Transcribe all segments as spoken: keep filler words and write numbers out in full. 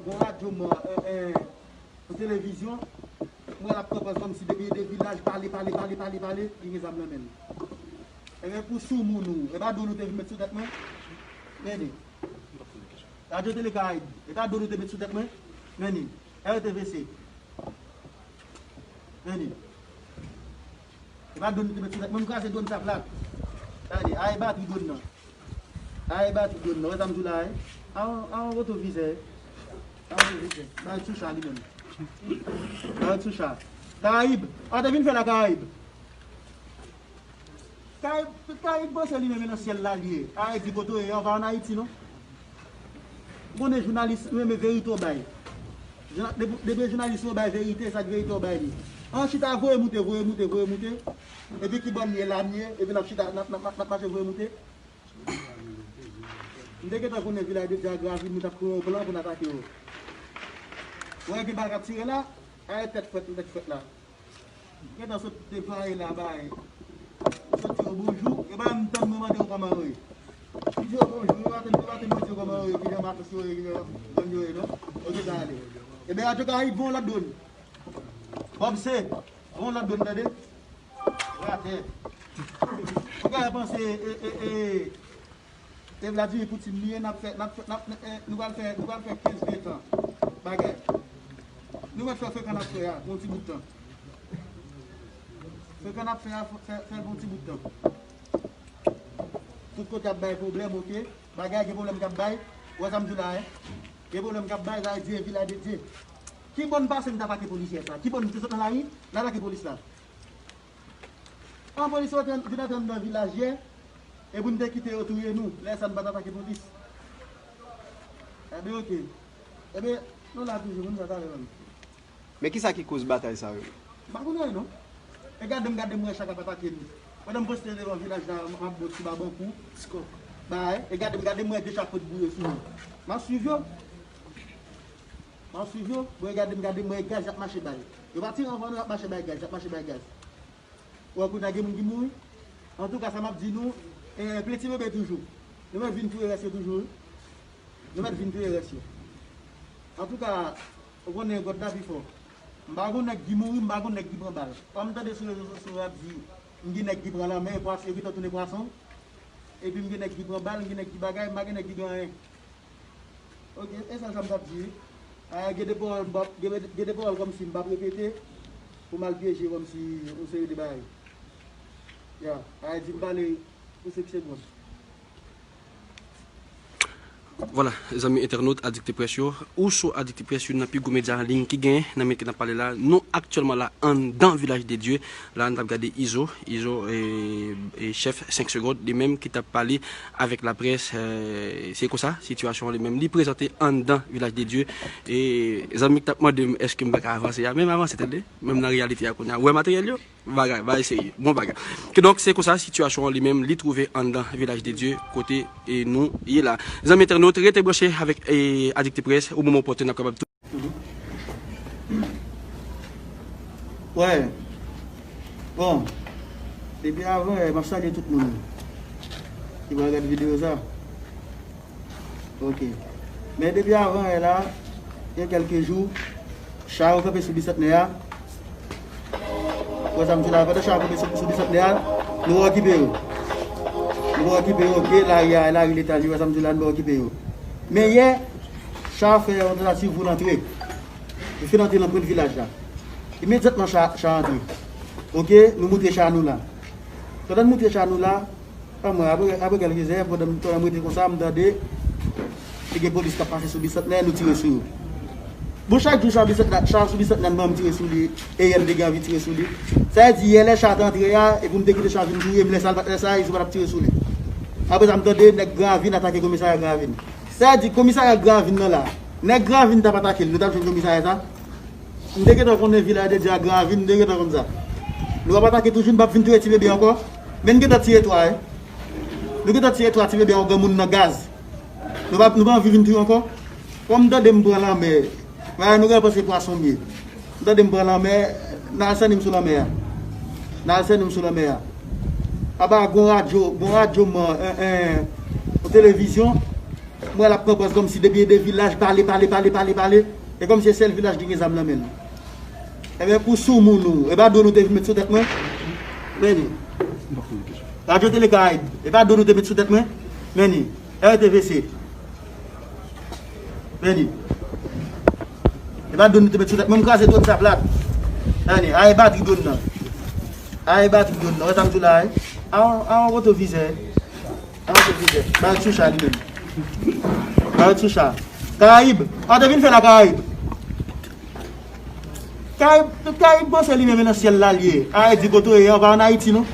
Yon radyo mò, en, en, yon televizyon, mwen l ap pran pòz kòmsi depi de vilaj, pale, pale, pale, pale, pale, li gen zam nan men l. Ebyen, pou soumoun ou, e pa dwòn ou te vin met sou tèt mwen? Men li. Radyo Tele Karayib, e pa dwòn ou te met sou tèt mwen? Men li. R T V C. Men li. E pa dwòn ou te met sou tèt mwen, m kraze dwòn sa plat. Gade, a e batri dwòn nan. A e batri dwòn nan, wè sa m di w la, wi. A yon, a yon retovizè, wi. A yon retovizè. Ba l sou cha li menm. Ba l sou cha. Karayib, a te vin fè la Karayib. Karayib, Karayib panse li menm e nan syèl la li ye. A e di kote w ye, an pa ann Ayiti non. M konnen jounalis renmen verite w bay. Jouna-, depi, depi jounalis yo bay verite, sa k verite w bay li. An chita voye moute, voye moute, voye moute. Epi ki bò m ye la m ye, epi n ap chita, n ap, n ap, n ap, n ap mache voye moute. M te gentan konnen Vilaj de Dye ak Ravin, nou t ap kreye yon plan pou n atake yo. Wè gen bal k ap tire la, a e tèt frèt, m tèt frèt la. Gentan sot deplwaye la bay. Sot di yo bonjou, e pa menm tann mwen mande yo kòman yo ye. M di yo bonjou, yo pa tann, yo pa tann mwen di yo kòman yo ye, ki jan matos yo ye, ki jan gang yo ye non. Ok, sa ale. Ebyen, Radyo Karayib voye yon lòt dwòn. Bob C, voye yon lòt dwòn, tande? Ratè. Ou ka panse, e, e, e, E Vladimir Poutine li ye, n ap fè, n ap fè, n ap, e, nou pral fè, nou pral fè kenz, ven tan bagay. Nou mèt fè frekan n ap fè a pou yon ti bout tan. Frekan n ap fè a, fè, fè l pou yon ti bout tan. Tout kote ap bay pwoblèm, ok? Bagay gen pwoblèm k ap bay. Ou wè sa m di w la, en? Gen pwoblèm k ap bay, sa vle di e Vilaj de Dye. Ki bò n pase n t atake polisye sa? Ki bò n te sot nan lari, n atake polis la? An polis yo te vin antre anndan vilaj yè, e pou n te kite yo touye nou, lè sa n pa t atake polis. Ebyen, ok. Ebyen, nou la toujou, moun sa talè menm. Men kisa ki koz batay sa yo? M pa konn anyen non. E gade m, gade m wè chak ap atake nou. Pandan m poste devan vilaj la, m ap bon ti babankou. Bay, e gade m, gade m wè de chak pot bouye sou nou. M ap swiv yo. M ap swiv yo. Bon, e gade m, gade m wè gaz y ap mache bay. Yo pa tire anvan non, y ap mache bay gaz, y ap mache bay gaz. Ou wè kounye a gen moun ki mouri. Antouka, sa m ap di nou, e, plen ti bebe toujou. Nou mèt vin touye rès yo toujou, wi. Nou mèt vin touye rès yo. Antouka, ou konnen God la pi fò. M pa gon nèg ki mouri, m pa gon nèg ki pran bal. Kòm m tande sou rezo sosyo yo ap di, m gen nèg ki pran lanmè, pwas-, yo gentan tounen pwason. Epi m gen nèg ki pran bal, m gen nèg ki bagay, m pa gen nèg ki gen anyen. Ok, e sèl sa m t ap di wi. A, gen de pawòl m p ap, gen, gen de pawòl kòmsi m p ap repete pou m al pyeje kòmsi yon seri de bagay. Ya, a, di m pale pou senk segonn. Vwala, zanmi entènot Adikte Près yo, ou sou Adikte Près, youn nan pi gwo medya an liy ki genyen nan minit ke n ap pale la. Nou aktyèlman la anndan Vilaj de Dye. La, n ap gade Izo, Izo, e, e chèf senk segonn, li menm ki t ap pale avèk laprès, e, se konsa, sitiyasyon an li menm, li prezante anndan Vilaj de Dye. E zanmi k t ap mande m èske m pa ka avanse a, men m avanse tande, menm nan reyalite a kounye a. Ou wè materyèl yo? Bagay, bagay serye, bon bagay. Kidonk, se konsa, sitiyasyon an li menm, li twouve anndan Vilaj de Dye, kote, e, nou ye la. Zanmi entènot, rete branche avèk, e, Adikte Près, o moman opòtèn, n ap kapab Wè. Bon. Depi avan yè, m ap salye tout moun ki pral gade videyo sa. Ok. Men depi avan yè la, gen kèlke jou, cha yo kanpe sou Bisantnè a. Wè sa m di la, pandan cha yo kanpe sou, sou Bisantnè a, nou pa okipe yo. Nou pa okipe yo, ok, lari a, lari Leta, ou wè sa m di la, nou pa okipe yo. Men yè, cha yo fè yon tantativ pou l antre. Yo fin antre nan pwent vilaj la. Imedyatman cha, cha antre. Ok, nou moutre cha nou la. Pandan n moutre cha nou la, pa mwen, apre, apre kèlke zè, pandan, pandan m rete konsa, m tande te gen polis k ap pase sou Bisantnè, nou tire sou yo. Bon, chak jou cha Bisantnè, cha sou Bisantnè, nou tire sou li, e yè n te gen anvi tire sou li. Sa vle di, yè lè cha te antre a, e pou m te kite cha vin touye m, lè sa, lè sa, Izo pa t ap tire sou li. Apre sa, m tande nèg Gran Ravin atake komisarya Gran Ravin. Sa vle di, komisarya Gran Ravin nan la, nèg Gran Ravin t ap atake l, nou t ap jwenn komisarya sa? M te gentan konnen Vilaj de Dye ak Gran Ravin, m te gentan konn sa. Nou ap atake toujou, n p ap vin touye ti bebe ankò. Men n gentan tiye twa, wi. Nou gentan tiye twa ti bebe yon granmoun nan gaz. Nou pa, nou pa anvi vin touye ankò. Kòm m tande m pran lanmè, bagay nou gentan panse pwason m ye. M tande m pran lanmè, n al sène m sou lanmè a. N al sène m sou lanmè a. Aba gon radyo, gon radyo man, en, en, yon televizyon. M wè l ap pran pòz kòmsi depi e de vilaj, pale, pale, pale, pale, pale. E kòmsi se sèl vilaj ki gen zam nan men l. Ebyen, pou soumoun ou, e pa dwòn ou te vin met sou tèt mwen? Men li. Radyo Tele Karayib, e pa dwòn ou te met sou tèt mwen? Men li. R T V C. Men li. E pa dwòn ou te met sou tèt mwen, m kraze dwòn sa plat. Men li. A e batri dwòn nan. A e batri dwòn nan. Wè sa m di w la, wi. A yon, a yon retovizè. A yon retovizè. Ba l sou cha li menm. Ba l sou cha. Karayib. A, w te vin fè la Karayib. Karayib, tout Karayib panse li menm e nan syèl la l ye. A e di kote w ye a, w pa ann Ayiti non.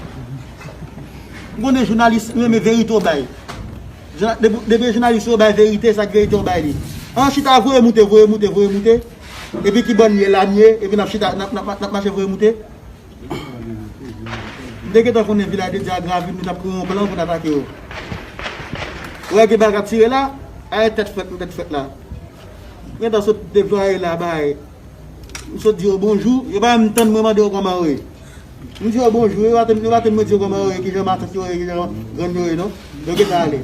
M konnen jounalis, nou renmen verite w bay. Jounalis, depi, depi jounalis yo bay verite, sa k verite w bay li. An chita voye moute, voye moute, voye moute. Epi ki bò n ye la n ye, epi n ap chita, n ap, n ap, n ap mache voye moute. M te gentan konnen Vilaj de Dye a gravi, nou t ap kreye yon plan pou n atake yo. Ou wè gen bal k ap tire la, a e tèt frèt, nou tèt frèt la. M gentan sot deplwaye la, bay. M sot di yo bonjou, yo pa menm tann mwen mande yo kòman yo ye. M di yo bonjou, yo pa tann, yo pa tann mwen di yo kòman yo ye, kijan matant yo ye, kijan grann yo ye, non. Yo gentan ale.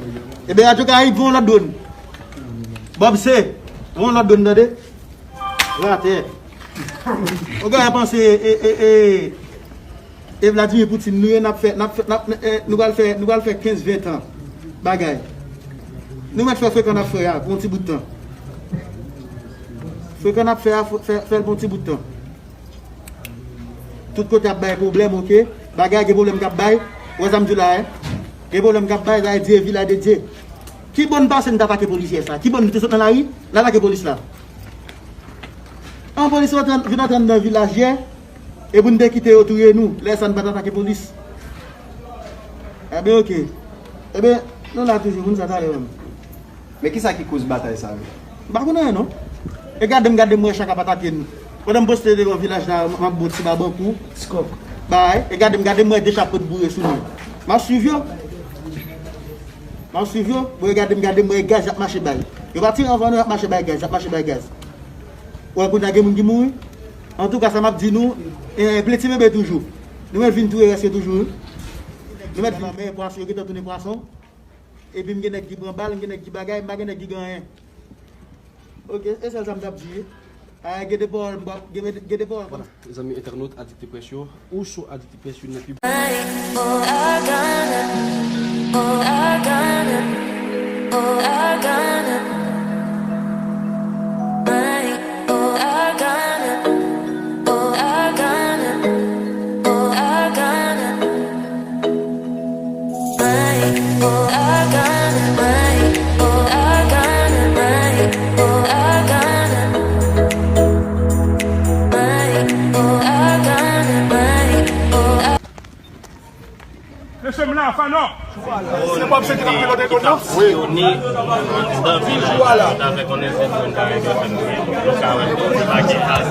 Ebyen, Radyo Karayib, voye yon lòt dwòn. Bob C, voye yon lòt dwòn, tande. Ratè. Ou gen panse, e, e, e, e Vladimir Poutine, nou ye, n ap fè, n ap fè, n ap, e, nou pral fè, nou pral fè kenz, ven tan bagay. Nou mèt fè frekan n ap fè a pou yon ti bout tan. Frekan n ap fè a, fè, fè l pou yon ti bout tan. Tout kote ap bay pwoblèm, oke? Bagay gen pwoblèm k ap bay. Ou wè sa m di w la, en? Gen pwoblèm k ap bay, sa vle di e Vilaj de Dye. Ki bò n pase n t atake polisye sa? Ki bò n te sot nan lari, n atake polis la? An polis vin antre anndan vilaj yè, e pou n te kite yo touye nou, lè sa n pa t atake polis. Ebyen, oke. Ebyen, nou la toujou, moun sa talè menm. Men kisa ki koz batay sa yo? M pa konn anyen non. E gade m, gade m wè chak ap atake n. Pandan m poste devan vilaj la, m ap bon ti babankou. Bay, e gade m, gade m wè de chak pot boure sou nou. M ap swiv yo. M ap swiv yo. Bon, e gade m, gade m wè gaz y ap mache bay. Yo pa tire anvan non, y ap mache bay gaz, y ap mache bay gaz. Ou wè kounye a gen moun ki mouri. Antouka, sa m ap di nou, e, plen ti bebe toujou. Nou mèt vin touye rès yo toujou, wi. Nou mèt vin. Men pwason, yo gentan tounen pwason. Epi m gen nèg ki pran bal, m gen nèg ki bagay, m pa gen nèg ki gen anyen. Oke, e sèl sa m t ap di. A, gen de pawòl, m pa, gen, gen de pawòl. Vwala, mezanmi, entènot Adikte Près yo, ou sou Adikte Près, youn nan pi Mesye m la, Fanò. Se Bob Seti k ap pilote dwòn nan? Wi. Anndan vilaj la, nou ta fè konnen se dwòn Karayib F M ki ye. Nou ka wè l debake ak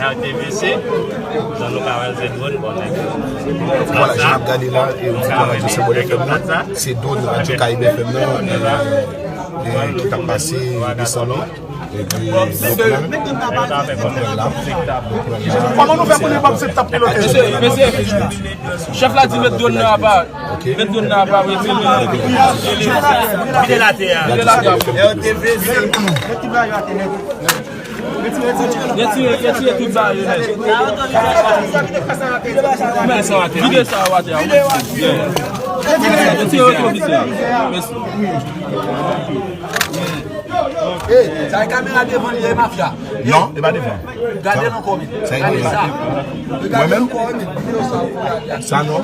R T V C. Jan nou ka wè l, se dwòn, bon, nèg. Vwala, jan n ap gade la, e, oditè Radyo Senbòl F M nan, se dwòn Radyo Karayib F M nan, e, e, ki t ap pase desann lan. Epi, nou pran, nou pran la. Kòman nou fè konnen Bob Seti t ap pilote? Mesye, mesye, chèf la di met dwòn nan apa. Met dwòn nan apa, wi, se li. Kite l atè a. Kite l atè a. Retire, retire tout bagay yo nèt. Men sa atè. Vide sa atè a, wi. Retire retwovisè a. Mèsi. Sa e kamera devan li ye, mafya? Non, e pa devan. Gade l ankò, men. Gade sa. Mwen menm? Sa non.